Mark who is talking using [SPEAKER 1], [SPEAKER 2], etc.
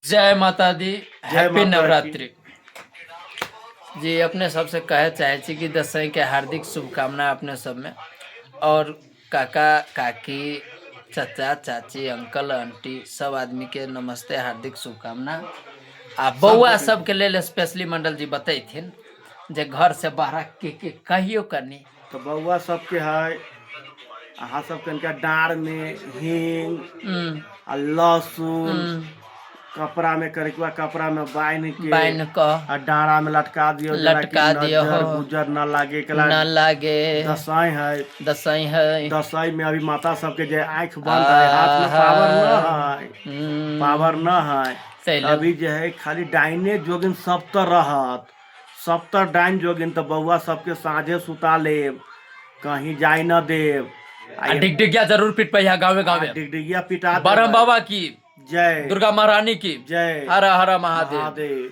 [SPEAKER 1] जय माता दी।
[SPEAKER 2] जय
[SPEAKER 1] हैप्पी
[SPEAKER 2] माता की।
[SPEAKER 1] नवरात्रि जी। अपने सबसे कहे चाहे छी कि दसई के हार्दिक शुभकामना अपने सबमे और काका काकी चाचा चाची अंकल आंटी सब आदमी के नमस्ते, हार्दिक शुभकामना। आ बौआ सबके लेल स्पेशली मंडल जी बतैथिन जे घर से बाहर के के कहियो कनी।
[SPEAKER 2] तऽ बौआ सबके है, अहाँ सब कनिका डाँड़ में हींग आ लहसुन कपड़ा में, करिकवा कपड़ा में बान्हि के
[SPEAKER 1] बान्हि कऽ
[SPEAKER 2] आ डाँड़ा में लटका दियौ, जेनाकि
[SPEAKER 1] लटका दियौ।
[SPEAKER 2] नजर गुजर न लागे के
[SPEAKER 1] न लागे।
[SPEAKER 2] दसई है।
[SPEAKER 1] दसई है।
[SPEAKER 2] दसई में अभी माता सबके जे आँख बंद है, हाथ में पावर न है, पावर न है।
[SPEAKER 1] ताहि लेल
[SPEAKER 2] अभी जे है खाली डाइने जोगिन सब तऽ रहत, सब तर डाइन जोगिन। तऽ बौआ सबके साँझे सुता लेब, कहीं जाय न देब।
[SPEAKER 1] आ डिगडिगिया जरूर पीट पहिया गावे गावे।
[SPEAKER 2] डिगडिगिया पिटा देबै।
[SPEAKER 1] ब्रह्म बाबा की
[SPEAKER 2] जय।
[SPEAKER 1] दुर्गा महारानी की
[SPEAKER 2] जय।
[SPEAKER 1] हर हर महादेव।
[SPEAKER 2] महादेव।